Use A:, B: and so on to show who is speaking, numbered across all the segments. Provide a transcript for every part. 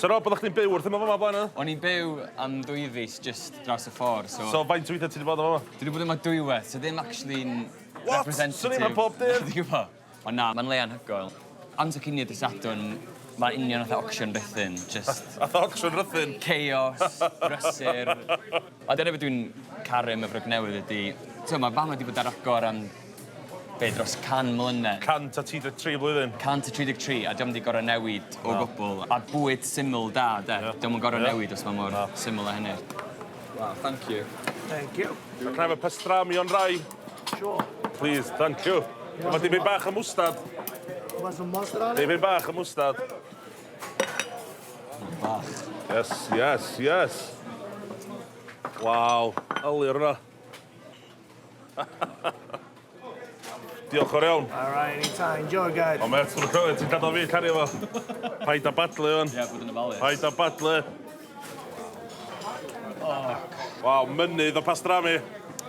A: So Rob, oeddach chdi'n byw wrth ymyl fama blaen yna?
B: O'n i'n byw am ddwy fis jyst draws y ffordd, so...
A: So faint o weithiau ti wedi bod yma?
B: Dwi wedi bod yma dwywaith, so ddim actually'n
A: What?
B: representative.
A: Swn i'm yn pob dydd.
B: Ti'n gwybod? Ond na, mae'n le anhygoel. Amser cinio dydd Sadwrn, mae'n union fatha auction Rhuthun, just...
A: Fatha auction Rhuthun?
B: Chaos, brysur. A dyna beth dwi'n caru am Efrog Newydd ydi, t'mo' ma' fama 'di bod ar agor am be' dros can mlynedd.
A: 133 blwyddyn.
B: 133, a 'di o'm 'di gor'o' newid o gwbwl. A bwyd syml da 'de?
A: Ie.
B: 'Di o'm yn gor'o'
A: Ie.
B: newid os ma' mor syml â hynny. Wow, thank you.
C: Thank you.
A: Can I have a pastrami on rye?
C: Sure.
A: Please, thank you. Mae dipyn bach o mwstad.
C: You want some mustard on it?
A: Dipyn bach o mwstad.
B: Bach.
A: Yes, yes, yes. Waw, yli ar hwnna. Diolch o'r iawn.
C: All right, anytime. Enjoy, guys.
A: O, met, dwi'n cofio, ti'n gadael fi cario fo. Paid â baglu, wan.
B: Ie, bod yn ofalus.
A: Paid â baglu. Waw, mynydd o pastrami.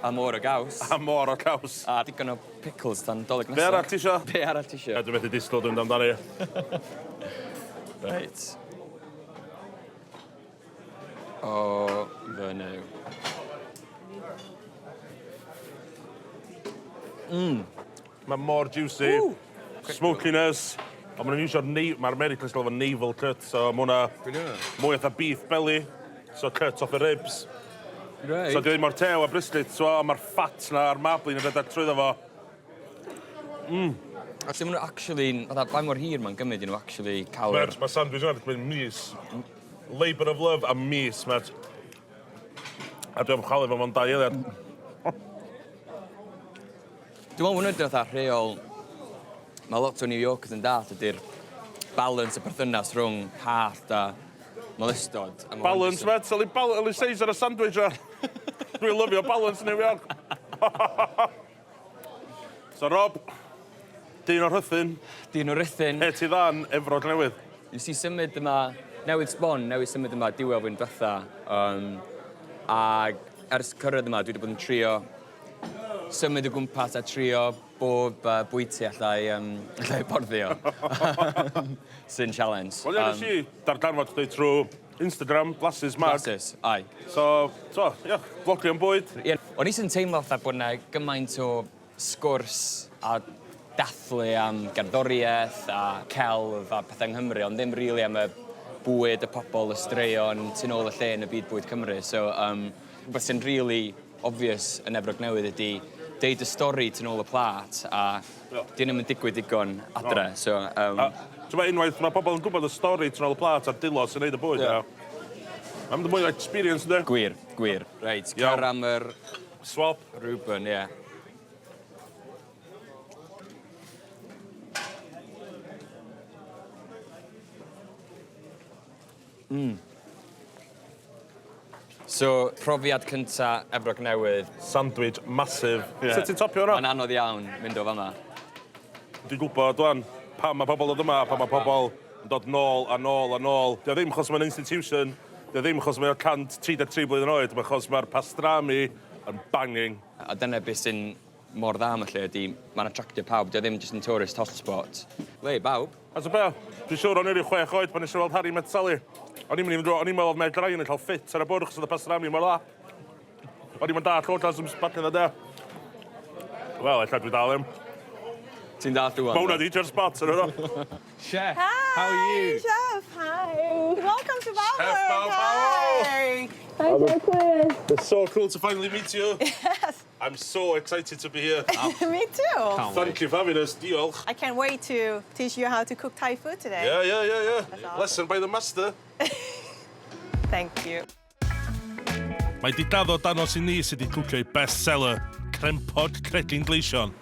B: A môr o gaws.
A: A môr o caws.
B: A digon o pickles tan Dolig nesa.
A: Be arall ti isio?
B: Be arall ti isio?
A: Ie, dwi'n methu disgwyl, dwi'n mynd amdani.
B: Reit. O, fy Nuw. Mm.
A: Mae mor juicy.
B: Ww!
A: Smokiness. A maen nhw'n iwsio'r neu... Mae'r Americans gael efo navel cut, so mae hwnna... Mwy fatha beef belly. So cut off the ribs.
B: Reit.
A: So di ddim mor tew a brisket, so mae'r fat na a'r marbling yn rhedeg trwyddo fo.
B: A lle ma' nhw actually'n fatha faint mor hir mae'n gymryd i nhw actually cael yr...
A: Mêt, mae sandwich yna 'di cymryd mis. Labour of love am mis, mêt. A dwi am chwalu fo mewn dau eiliad.
B: Dwi'n meddwl hwnna 'di fatha rheol mae lot o New Yorkers yn dallt ydy'r balance y perthynas rhwng hallt a molestod. A ma' hwn
A: Balance,
B: jyst yn-
A: mêt, yli bal- yli seis ar y sandwich a. Dwi'n lyfio balance New York. So Rob, dyn o Rhuthun.
B: Dyn o Ruthun.
A: Be ti ddan Efrog Newydd?
B: Nes i symud yma, newydd sbon, newydd symud yma diwedd flwyddyn diwetha. Um, a ers cyrraedd yma, dwi wedi bod yn trio symud o gwmpas a trio bob bwyty allai, um, allai fforddio. Sy'n challenge.
A: Wel, ie, nes i darganfod chdi trwy Instagram, Blasus Mag.
B: Blasus, ai.
A: So, t'mo, ie, blogio am bwyd.
B: Ie, o'n i sy'n teimlo fatha bod 'na gymaint o sgwrs a dathlu am gerddoriaeth a celf a pethe yng Nghymru, ond ddim rili am y bwyd, y pobol, y straeon tu nôl y lle yn y byd bwyd Cymru. So, um, rhywbeth sy'n rili obvious yn Efrog Newydd ydi deud y stori tu nôl y plât a 'di hynny 'im yn digwydd digon adre, so yym...
A: A t'mo' unwaith ma' pobol yn gwbod y stori tu nôl y plât a'r dilo sy'n neud y bwyd yeah. Ma'n mynd mwy o experience yndi?
B: Gwir, gwir. Reit, cer am yr...
A: Swap.
B: Reuben, ie. Mm. So, profiad cynta Efrog Newydd.
A: Sandwich massive.
B: Ie.
A: Sut ti'n topio hwnna?
B: Mae'n anodd iawn mynd o fama.
A: Dwi'n gwybod wan pam mae pobl dod yma, pam mae pobl yn dod nôl a nôl a nôl. Dio ddim chos mae'n institution, dio ddim chos mae o 133 blwyddyn oed, mae chos mae'r pastrami yn banging.
B: A dyna beth sy'n mor dda am y lle ydi mae'n attractio pawb, dio ddim jyst yn tourist hotspot. Le i bawb.
A: A ta be', dwi'n siŵr o'n i ryw chwech oed pan nes i weld Harry Met Sally. O'n i'm yn even gwbo, o'n i'n meddwl o'dd Meg Ryan yn cael ffit ar y bwrdd achos o'dd y pastrami mor dda. O'n i'm yn dallt orgasms back in the day. Wel, ella dwi dal ddim.
B: Ti'n dallt rŵan?
A: Ma' hwnna 'di hitio'r spot yn do?
D: Chef,
E: Hi,
D: how are you?
E: Chef, hi. Welcome to Valberg.
A: Chef Bao Bao.
E: Hi. Hi, Chris.
A: It's so cool to finally meet you.
E: Yes.
A: I'm so excited to be here.
E: Me too.
D: Can't
A: Thank
D: wait.
A: you for having us. Diolch.
E: I can't wait to teach you how to cook Thai food today.
A: Yeah, yeah, yeah, yeah.
E: That's awesome.
A: Lesson by the master.
E: Thank you.
A: Mae 'di gaddo danos i ni sut i cwcio ei best seller, crempog cregyn gleision.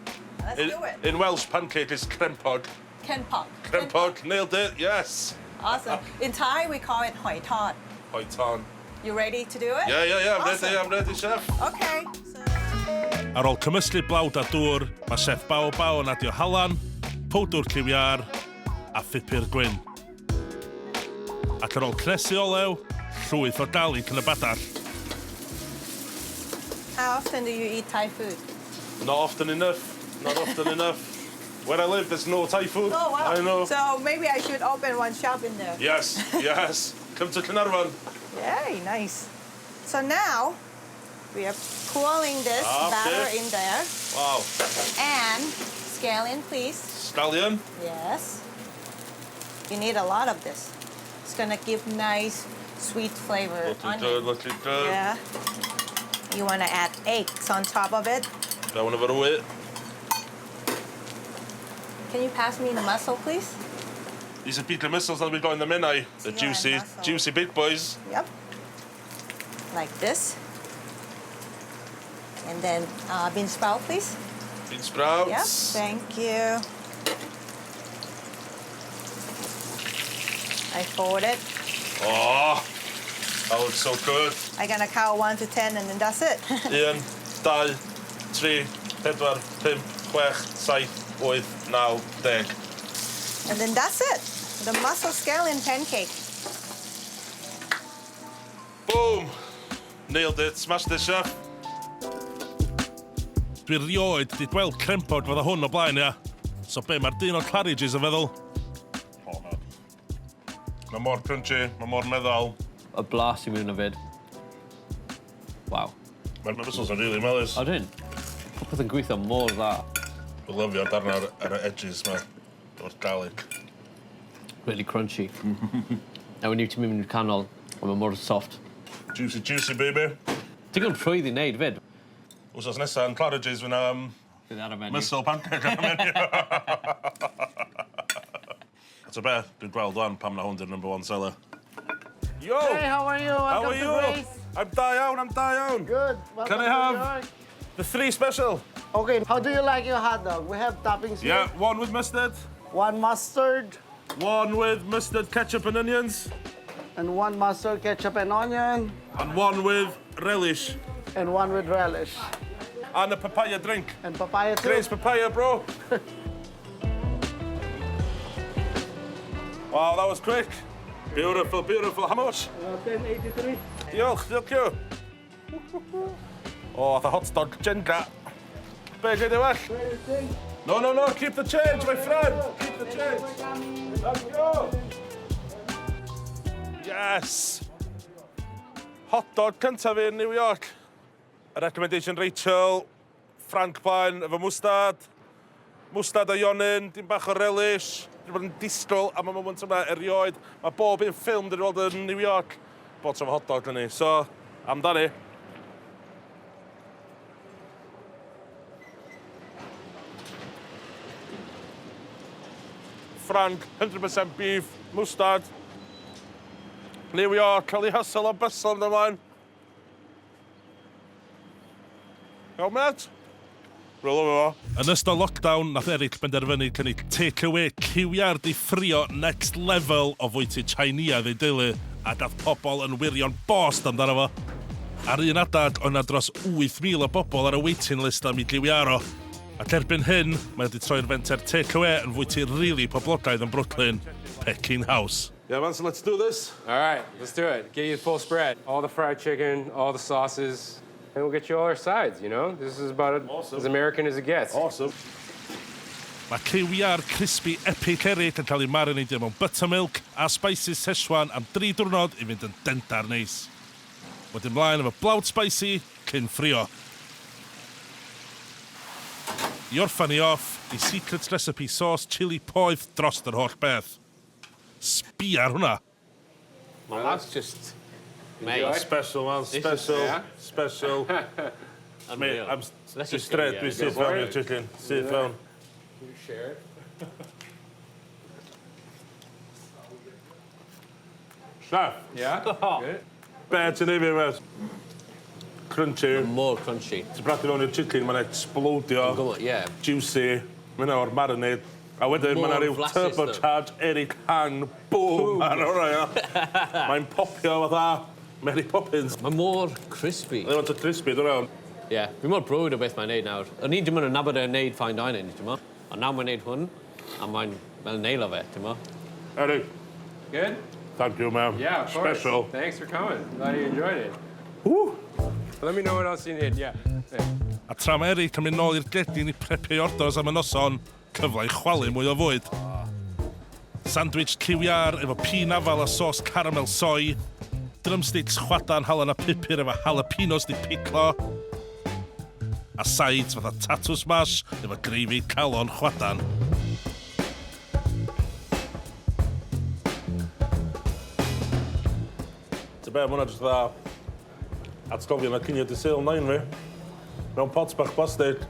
E: Let's
A: In,
E: do it.
A: in Welsh, pancake is crempog.
E: Kenpok.
A: Crempog, nailed it, yes.
E: Awesome. In Thai, we call it hoi tot.
A: Hoi ton.
E: You ready to do it?
A: Yeah, yeah, yeah, I'm
E: awesome.
A: ready, I'm ready, chef.
E: Okay. So...
A: Ar ôl cymysgu blawd a dŵr, mae chef Bao Bao yn adio halan, powdwr lliw iâr a phupur gwyn. Ac ar ôl cnesu olew, llwyth o garlic yn y badell.
E: How often do you eat Thai food?
A: Not often enough. Not often enough. Where I live, there's no Thai food.
E: Oh, wow.
A: I know.
E: So maybe I should open one shop in there.
A: Yes, yes. Come to Caernarfon.
E: Yay, nice. So now we are pouring this
A: Ah,
E: batter
A: okay.
E: in there.
A: Wow.
E: And scallion, please.
A: Scallion.
E: Yes. You need a lot of this. It's gonna give nice sweet flavor.
A: Looking
E: Onion.
A: good, looking good.
E: Yeah. You wanna add eggs on top of it.
A: Fewn efo'r wy.
E: Can you pass me the mussel, please?
A: These are big mussels that we got in the Menai. The
E: Yeah,
A: juicy,
E: mussel.
A: juicy big boys.
E: Yep. Like this. And then bean sprout, please.
A: Bean sprouts.
E: Yep, thank you. I fold it.
A: Oh, that looks so good.
E: I'm gonna count 1 to 10 and then that's it.
A: 1, 2, 3, 4, 5, 6, 7, 8, 9, 10.
E: And then that's it. The mussel scallion pancake.
A: Boom! Nailed it. Smashed it, chef. Dwi rioed di gweld crempog fatha hwn o blaen, ia. So be mae'r dyn o Claridge's yn feddwl? O, na. Mae mor crunchy, mae mor meddal.
D: Y blas i mewn o fyd. Waw.
A: Mae'r mussels yn really melys.
D: Odyn. Popeth yn gweithio mor dda.
A: Dwi'n lyfio darn ar, ar y edges ma. O'r garlic.
D: Really crunchy. A when ti'n mynd i'r canol, a mae mor soft.
A: Juicy, juicy, baby.
D: Digon rhwydd i wneud fyd.
A: Wsos nesa yn Claridge's fyna
D: Bydd ar y menu.
A: mussel pancake ar y menu. A ta beth, dwi'n gweld wan pam na hwn di'r number one seller. Yo!
C: Hey, how are you?
A: How
C: Welcome
A: are
C: to
A: you?
C: Grace.
A: I'm da iawn, I'm da iawn.
C: Good. Welcome
A: Can I
C: to
A: have-
C: New York.
A: The three special.
C: Okay, how do you like your hot dog? We have toppings here.
A: Yeah, one with mustard,
C: One mustard
A: one with mustard, ketchup and onions,
C: and one mustard, ketchup and onion,
A: and one with relish.
C: and one with relish.
A: And a papaya drink.
C: And papaya too.
A: Grace papaya, bro. Wow, that was quick. Beautiful, beautiful. How much?
C: 1083.
A: Diolch, diolch you. Oh, the hot dog Jenga. Be, gei di well? No, no, no, keep the change, my friend. Keep the change. Let's go. Yes. Hot dog cyntaf fi yn New York. A recommendation Rachel, Frank plaen efo mwstad, mwstad a ionyn, dim bach o relish. Dwi'n bod yn disgwyl am y moment yma erioed. Mae bob un ffilm dwi'n weld yn New York, bod efo hot dog yn ni. So, amdani. Frank, 100% beef, mwstad. New York, cael ei hustle a bustle yn ymlaen. Iawn, mate? Roll over fo. Yn ystod lockdown, nath Eric benderfynu cynnig take-away cywiar di ffrio next level o fwyty Chinese ei deulu, a dath pobl yn wirion bost amdano fo. Ar un adag, oedd 'na dros 8,000 o bobl ar y waiting list am i gywiar o. Ac erbyn hyn, mae wedi troi'r fenter take-away yn fwyty really poblogaidd yn Brooklyn, Peking House. Yeah, man, so let's do this.
F: All right, let's do it. Get you the full spread. All the fried chicken, all the sauces, and we'll get you all our sides, you know? This is about
A: Awesome.
F: as American as it gets.
A: Awesome. Mae cywiar crispy epic Eric yn cael ei marineidio mewn buttermilk a spices Szechuan am dri diwrnod i fynd yn dendar neis. Wedyn mlaen efo blawd spicy cyn ffrio. I orffan i off, i secret recipe sauce chili poeth dros yr holl beth. Sbia ar hwnna.
D: Well, that's just... Mate.
A: Special, man. Special.
F: Yeah?
A: Special. Mate, I'm
D: Let's
A: just
D: just go,
A: straight,
D: yeah,
A: dwi'n
D: go
A: syth
F: for
A: fewn
F: it.
A: i'r chicken. Syth fewn.
F: Share it.
A: Chef,
F: Yeah? Good.
A: be ti'n neud fi, mate? Crunchy.
D: More crunchy.
A: Ti'n brathu fewn i'r chicken, mae'n explodio.
D: Go, yeah.
A: Juicy. Mae'n o'r marinade. A wedyn
D: Mor
A: mae 'na ryw
D: flasus, though.
A: turbocharged Eric Hang boom ar hwnna, ia. Mae'n popio fatha Mary Poppins.
D: Mae mor crispy.
A: Mae'n to crispy, dwi'n meddwl.
D: Yeah, fi mor browd o beth mae'n neud nawr. O'n i dim ond yn nabod e'n neud fine dining, ti'n mo? Ond nawr mae'n neud hwn, a mae'n fel neilo fe, ti'n mo?
A: Eric,
F: Good?
A: thank you, man.
F: Yeah, of course.
A: Special.
F: Thanks for coming. Glad you enjoyed it.
A: Woo.
F: Let me know what else you need. Yeah. Thanks.
A: A tra mae Eric yn mynd nôl i'r gegin i prepio orders am y noson, Cyfle i chwalu mwy o fwyd. Sandwich cyw iâr efo pîn afal a sos caramel soy. Drumsticks chwadan halan a pupur efo jalapenos di piclo. A sides fatha tatws mash efo gravy calon chwadan. Ti'n be, ma' hwnna jyst fatha atgofion o cinio dydd Sul nain fi. Mewn pot bach plastig.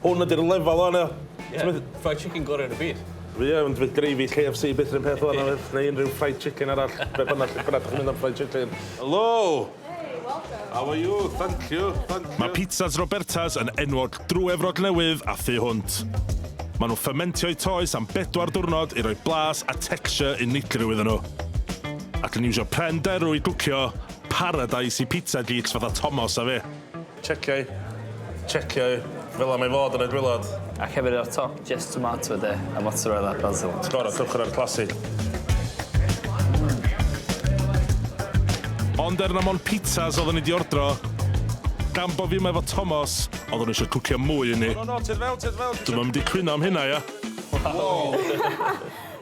A: Hwn ydy'r lefel o'n ia.
D: Yeah. Fried chicken gorau yn y byd.
A: Ie, ond fydd gravy KFC byth yr un peth o'n fydd, neu unrhyw fried chicken arall. Be bynnag, lle bynnag chi'n mynd am fried chicken. Hello!
G: Hey, welcome.
A: How are you? Thank you, thank you. Mae pizzas Roberta's yn enwog drwy Efrog Newydd a thu hwnt. Maen nhw'n ffermentio'u toes am 4 diwrnod i roi blas a texture unigryw iddyn nhw. Ac yn iwsio pren derw i gwcio, paradise i pizza geeks fatha Thomas a fi. Checiau, checiau, fel am ei fod yn y gwaelod.
H: Ac hefyd ar top, just tomato de, a mozzarella basil.
A: Ti'n gorau cychwyn ar classic. Ond er na mon pizzas oedden ni di ordro, gan bo fi yma efo Thomas, oedden nhw eisiau cwcio mwy i ni. No, no, tyd fel, tyd fel. Dwi'm yn mynd i cwyno am hynna, ia.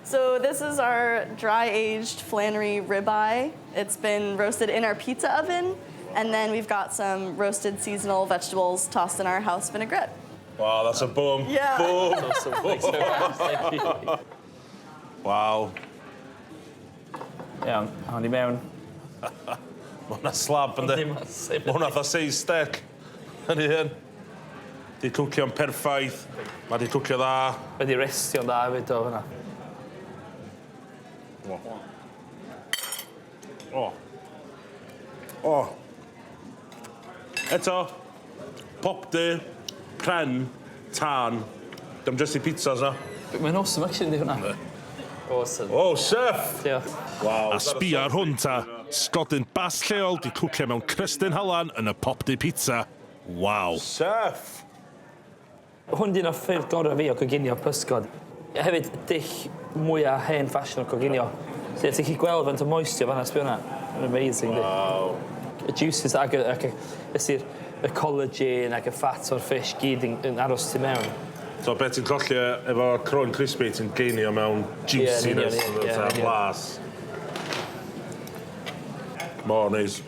G: So this is our dry-aged Flannery ribeye. It's been roasted in our pizza oven, and then we've got some roasted seasonal vegetables tossed in our house vinaigrette.
A: Wow, that's a boom.
G: Yeah.
A: Boom.
H: Awesome. Thanks so much. Thank you.
A: Wow.
H: Iawn, awn ni mewn.
A: Mae hwnna slab, yndi?
H: Yndi, massive.
A: Mae hwnna fatha seis steak. Yn ei hyn. Di cwcio'n perffaith. Mae di cwcio dda.
H: Wedi restio'n dda hefyd o hwnna.
A: O. O. Eto, popty, pren, tân. Dim just i pizzas na.
H: Mae'n awesome actually, yndi hwnna? Awesome.
A: Oh, chef!
H: Diolch.
A: Wow. A sbia ar hwn ta, sgodyn bas lleol di cwcio mewn crystyn halan yn y popty pizza. Wow. Chef!
H: Hwn di un o'r ffyrdd gorau fi o coginio pysgod. Hefyd, dull mwyaf hen ffasiwn o coginio. So, ti'n gallu gweld faint o moisture fan'na, sbio hwnna. Mae'n amazing, di.
A: Wow.
H: Y juices ac y, y collagen ac y fat o'r fish gyd yn aros tu mewn.
A: So beth ti'n colli efo croen crispy, ti'n geinio mewn juiciness,
H: Ie, yn union, ie,
A: yeah,
H: ie, yn union.
A: blas. Mor neis.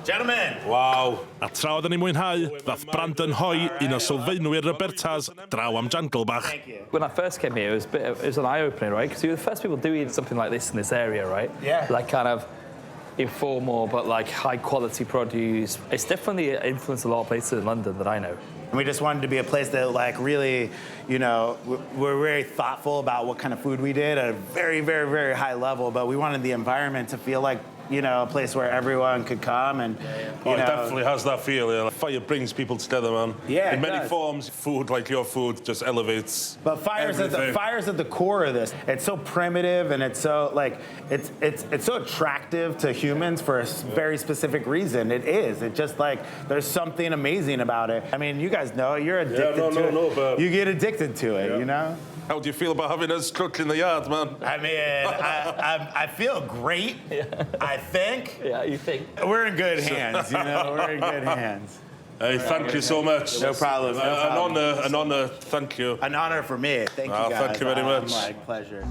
I: Gentlemen!
A: Waw. A tra oedden ni'n mwynhau, ddath Brandon Hoy, un o sylfaenwyr Roberta's, draw am jangle bach.
H: When I first came here, it was an eye-opener, right? Because you were the first people doing something like this in this area, right?
I: Yeah.
H: Like kind of informal, but like high-quality produce. It's definitely influenced a lot of places in London that I know.
I: And we just wanted to be a place that, like, really, we're very thoughtful about what kind of food we did at a very, very, very high level, but we wanted the environment to feel like, a place where everyone could come and, you
A: Oh, it
I: know.
A: definitely has that feel, yeah. Fire brings people together, man.
I: Yeah,
A: In
I: it
A: many
I: does.
A: forms, food like your food just elevates
I: But fire's at the
A: everything.
I: fire's at the core of this. It's so primitive and it's so like it's so attractive to humans for a very specific reason. It is. It just like there's something amazing about it. I mean, you guys know it. You're addicted
A: no,
I: to
A: no,
I: it.
A: no, but-
I: You get addicted to it, you know?
A: How do you feel about having us cook in the yard, man?
I: I mean, I feel great. I think
H: Yeah, you think?
I: we're in good hands. We're in good hands.
A: Hey, thank you so much.
I: No problem, no
A: An
I: problem.
A: honour, an honour. Thank you.
I: An honor for me. Thank you
A: Ah,
I: guys.
A: thank you very much.
I: My pleasure.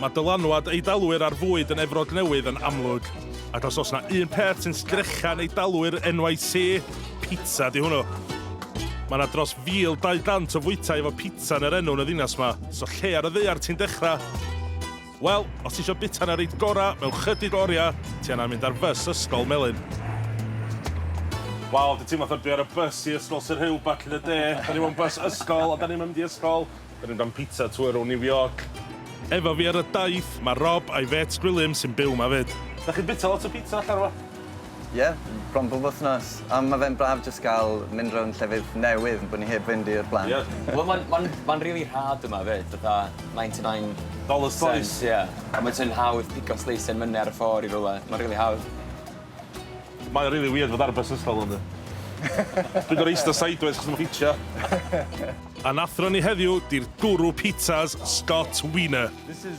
A: Mae dylanwad Eidalwyr ar fwyd yn Efrog Newydd yn amlwg. Ac os oes na un peth sy'n sgrechan Eidalwyr NYC, pizza di hwnnw. Mae yna dros 1,200 o fwytai efo pizza yn yr enw yn y ddinas ma, so lle ar y ddaear ti'n dechrau? Wel, os ti eisiau bita na reit gora mewn chydig oriau, ti angen mynd ar fys ysgol melyn. Waw, di teimlo fatha dwi ar y bus i ysgol Sir Hugh back in the day. Da ni mewn bus ysgol, a da ni'n mynd i ysgol. Da ni'n mynd am pizza tour o New York. Efo fi ar y daith, mae Rob a'i fet Gwilym sy'n byw ma fyd. Da chi'n bita lot o pizza allan yma?
J: Ie, yeah, bron bob wythnos. A mae fe'n braf jyst gael mynd rownd llefydd newydd bod ni heb fynd i'r blaen.
A: Ie.
B: Wel, mae'n ma really rhad yma fyd, fatha 99
A: Dollar slice.
B: cents, ie. A mae'n hawdd pigo slice yn mynnu ar y ffordd i rywle. Mae'n really hawdd.
A: Mae'n really weird fod ar y bus ysgol ynddi. Dwi'n gorau eistedd sideways chos mae'n ffitio. A'n athro ni heddiw di'r guru pizzas Scott Wiener.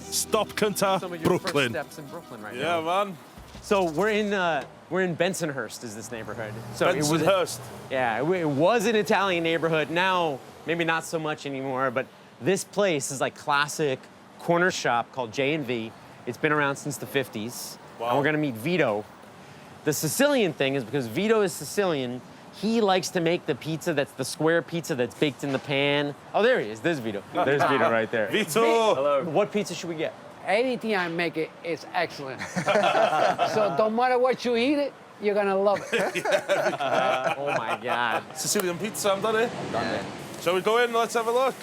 A: Stop cynta,
F: Some of your
A: Brooklyn.
F: first steps in Brooklyn right
A: Yeah,
F: now.
A: man.
F: So we're in Bensonhurst is this neighborhood. So it was
A: Bensonhurst.
F: Yeah, it was an Italian neighborhood. Now
K: Maybe not so much anymore, but this place is like classic corner shop called J&V. It's been around since the 50s.
A: Wow.
K: And we're gonna meet Vito. The Sicilian thing is because Vito is Sicilian, he likes to make the pizza that's the square pizza that's baked in the pan. Oh, there he is. There's Vito. There's Vito right there.
A: Vito!
K: Hello. What pizza should we get?
L: Anything I make it is excellent. So don't matter what you eat it, you're gonna love it.
K: Oh my God.
A: Sicilian pizza amdani. Shall we go in? Let's have a look.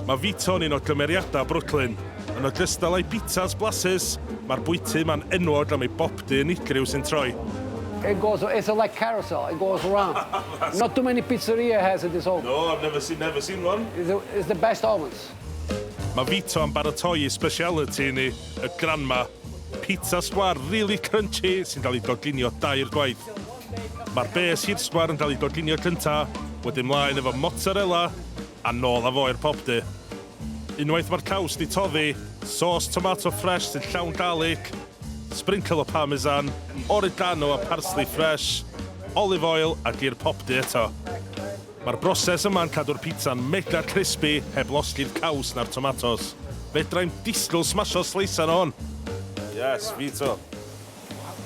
A: Mae Vito yn un o gymeriadau Brooklyn. Yn ogystal â'i pizzas blasus, mae'r bwyty ma'n enwog am ei bopty unigryw sy'n troi.
L: It goes, it's like carousel, it goes around. Not too many pizzeria has it this oven.
A: No, I've never seen one.
L: It's the best ovens.
A: Mae Vito yn baratoi ei speciality ni, y grandma. Pizza sgwar really crunchy sy'n cael ei goginio dair gwaith. Mae'r bes hirsgwar yn cael ei goginio cynta, wedyn mlaen efo mozzarella a nôl â fo i'r popty. Unwaith mae'r caws di toddi, sauce tomato fresh sy'n llawn garlic, sprinkle o parmesan, oregano a parsley fresh, olive oil a i'r popty eto. Mae'r broses yma'n cadw'r pizza'n mega crispy heb losgi'r caws na'r tomatos. Fedrai'm disgwyl smasho sleisan o hwn. Yes, Vito.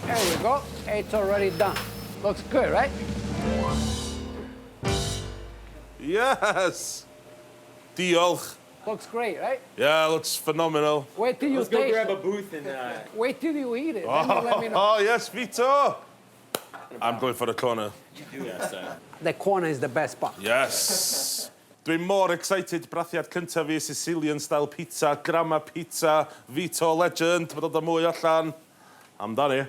L: There we go. It's already done. Looks good, right?
A: Yes! Diolch.
L: Looks great, right?
A: Yeah, looks phenomenal.
L: Wait till you
K: Let's go
L: taste
K: grab
L: it.
K: a booth and
L: Wait till you eat it. Then you let me know.
A: Oh, yes, Vito! I'm going for the corner.
L: The corner is the best part.
A: Yes! Dwi'n mor excited brathiad cyntaf fi Sicilian style pizza, grandma pizza, Vito legend, mae dod â mwy allan. Amdani.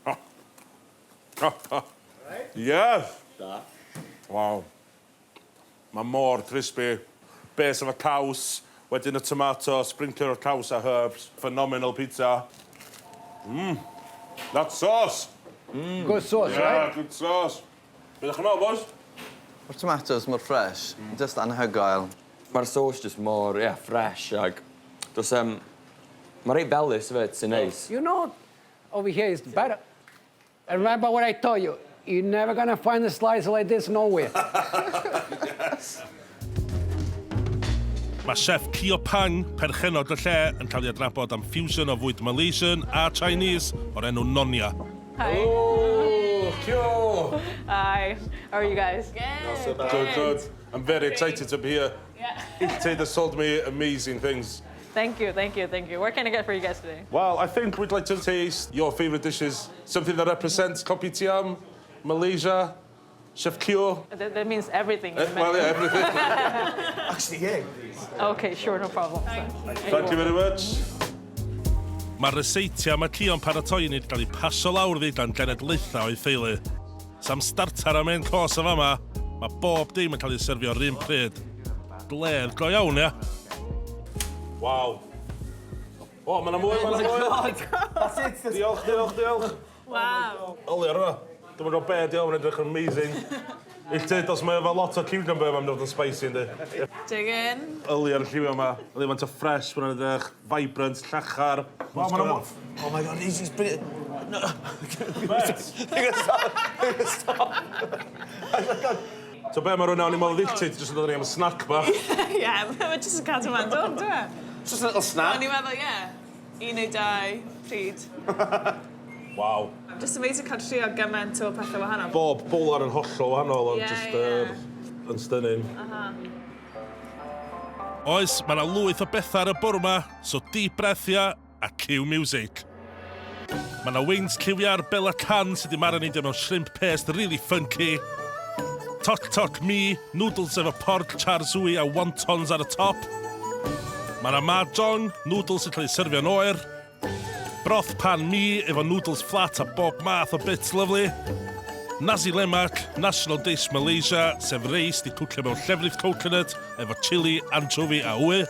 A: Oh. Oh, Yes!
K: Da.
A: Wow. Mae mor crispy. Base efo caws, wedyn y tomato, sprinkler o caws a herbs. Phenomenal pizza. That sauce!
L: Good sauce,
A: Yeah,
L: right?
A: good sauce. Be ddech chi'n meddwl, boys?
J: Mae'r tomatoes mor fresh, just anhygoel.
B: Mae'r sauce just mor, yeah, fresh ag... Dos, mae reit felys hefyd, sy'n neis.
L: You know, over here is better. And remember what I told you. You're never gonna find a slice like this nowhere.
A: Mae chef Kio Pang, perchennog y lle, yn cael ei adnabod am fusion o fwyd Malaysian a Chinese o'r enw Nonya.
M: Hi.
A: Oh, Kio!
M: Hi. How are you guys?
A: Good, good. I'm very excited to be here.
M: Yeah.
A: Illtud has sold me amazing things.
M: Thank you, thank you, thank you. What can I get for you guys today?
A: Well, I think we'd like to taste your favourite dishes, something that represents Kopitiam, Malaysia, Chef Kio.
M: That means everything. in
A: Well, yeah, everything.
J: Actually, yeah.
M: Okay, sure, no problem.
A: Thank you very much. Mae'r ryseitiau mae Kio'n paratoi ni wedi cael eu pasio lawr iddi gan genedlaethau o'i theulu. Sa'm starter a main course o fama, mae bob dim yn cael ei serfio'r un pryd. Gledd go iawn, ia. Waw. O, mae 'na mwy, mae 'na mwy.
J: That's it.
A: Diolch, diolch, diolch.
M: Wow.
A: Oli ar yma. Dwi'n gwybod be, diolch, mae'n edrych yn amazing. Illtud, os mae efo lot o cucumber, mae'n dod yn spicy, yndi.
M: Dig in.
A: Yli ar y lliwio yma. Yli faint o fresh, mae'n edrych vibrant, llachar. Waw, mae'n mor...
H: Oh my God, he's been... No.
A: Stop. Stop. So be mae rhywun o'n i'n meddwl Illtud, jyst yn dod ni am snack bach.
M: Yeah, mae jyst yn cadw ma'n dod, dwi e?
H: Just a little snack.
M: O'n i'n meddwl, yeah. Un neu dau, pryd.
A: Waw.
M: Just amazing cael trio gymaint o pethau wahanol.
A: Bob bowler yn hollol wahanol, ond
M: Ie,
A: just
M: ie.
A: yn stunning. Oes, mae yna lwyth o bethau ar y bwrdd yma, so deep breath ia a cue music. Mae yna wings cywiar belacan sydd wedi marineidio mewn shrimp paste really funky. Tok tok mee, noodles efo pork char siu a wontons ar y top. Mae yna mahjong, noodles sy'n cael eu serfio'n oer. Broth pan mee efo noodles flat a bob math o bits lovely. Nasi lemak, national dish Malaysia, sef reis di cwcio mewn llefrith coconut efo chili, anchovy a wy.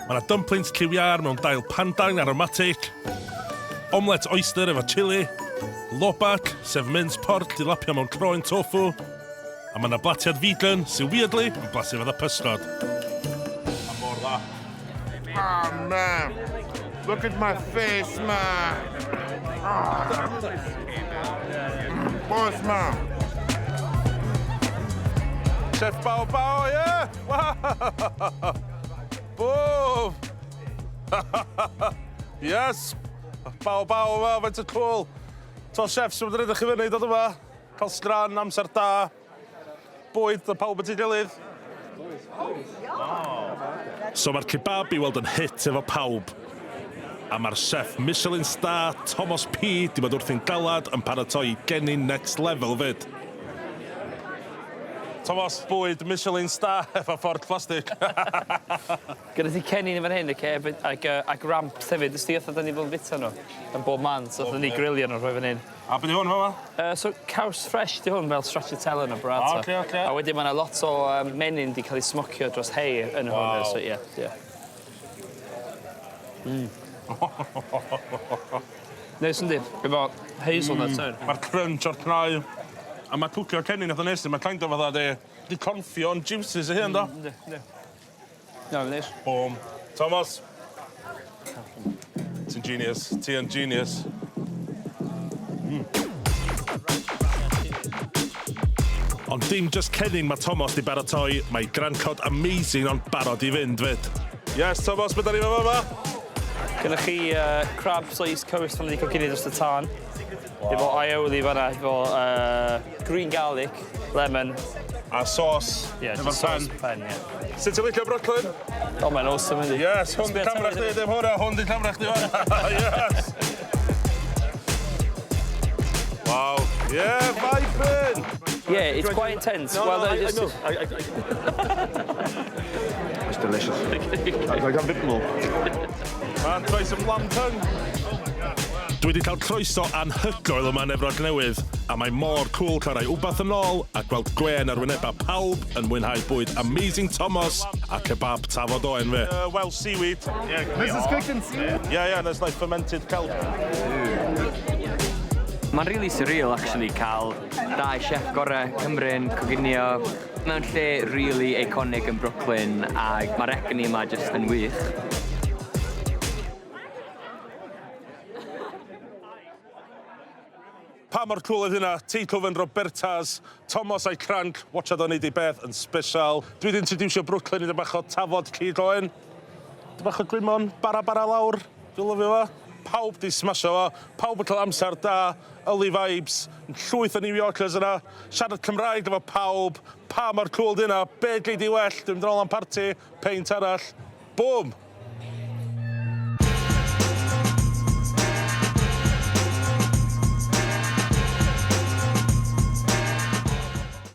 A: Mae yna dumplings cywiar mewn dail pandan aromatic. Omelette oyster efo chili. Lobak, sef mince pork di lapio mewn croen tofu. A mae yna blatiad vegan sy'n weirdly yn blasu fatha pysgod. A mor dda.
N: Oh, man. Look at my face, man. Ah. Boss, man.
A: Chef Bao Bao, yeah! Wow! Boom! Yes! Bao Bao yma, faint o cool. To chef sy'n mynd yn edrych i fyny, dod yma. Cael sgran, amser da. Bwyd, a pawb at ei gilydd. So mae'r kebab i weld yn hit efo pawb. A mae'r chef Michelin star Thomas P di bod wrthi'n galad yn paratoi gennin next level fyd. Thomas, bwyd Michelin star efo ffordd plastig.
H: Gyda ti cennin yn fan hyn, oce, ag, ag ramps hefyd. Ys ti fatha da ni fod yn fita nhw yn bob man, so fatha ni grilio nhw rhoi fan hyn.
A: A beth yw hwn fama?
H: So caws fresh di hwn fel stracciatella na burrata.
A: Oce, oce.
H: A wedyn ma' 'na lot o menyn di cael ei smocio dros hay yn hwn.
A: Wow.
H: So ie, ie. Neis yndi? Efo hazelnut mm.
A: Mae'r crunch o'r cnau. A mae cwcio cennin oedd yn neis, mae kind of fatha di confio'n juices ei hun, do?
H: Yndi, yndi. No, neis.
A: Boom. Thomas. Ti'n genius. Ti yn genius. Ond dim just cennin mae Thomas di baratoi, mae grancod amazing ond barod i fynd fyd. Yes, Thomas, beth da ni fama?
H: Gyda chi crabs o East Coast fan wedi coginio dros y tân. Wow. Efo aioli fanna, efo green garlic, lemon.
A: A sauce.
H: Yeah,
A: efo'r
H: just sauce
A: pen.
H: pen, yeah.
A: Sut ti'n licio Brooklyn?
H: O, mae'n awesome, yndi?
A: Yes, hwn di
H: Sbia
A: camera chdi, dim hwnna, hwn di camera chdi fanna. Yes! Wow. Yeah, vibing!
H: Yeah, it's quite intense.
A: No,
H: well,
A: no,
H: they're
A: I
H: just...
A: know.
N: It's delicious. I got a bit more.
A: Man, try some lamb tongue. Dwi wedi cael croeso anhygoel yma yn Efrog Newydd, a mae mor cool cael rhoi wbath yn ôl a gweld gwen ar wynebau pawb yn mwynhau bwyd Amazing Thomas a kebab tafod oen fi. Welsh seaweed. Yeah,
I: This is cooked in seaweed?
A: Yeah, and it's like fermented kelp.
B: Mae'n really surreal, actually, cael dau chef gorau Cymru'n coginio mewn lle really iconic yn Brooklyn, a mae'r egni yma just yn wych.
A: Pa mor cool oedd hynna? Takeover yn Roberta's, Thomas a'i cranc, watchad o'n neud ei beth yn special. Dwi wedi introducio Brooklyn i bach o tafod cig oen. Dy bach o gwymon, bara bara lawr. Dwi'n lyfio fo. Pawb di smasho fo. Pawb yn cael amser da. Early vibes. Llwyth o New Yorkers yna. Siarad Cymraeg efo pawb. Pa mor cool di hynna? Be gei di well? Dwi'n mynd yn ôl am party. Peint arall. Boom!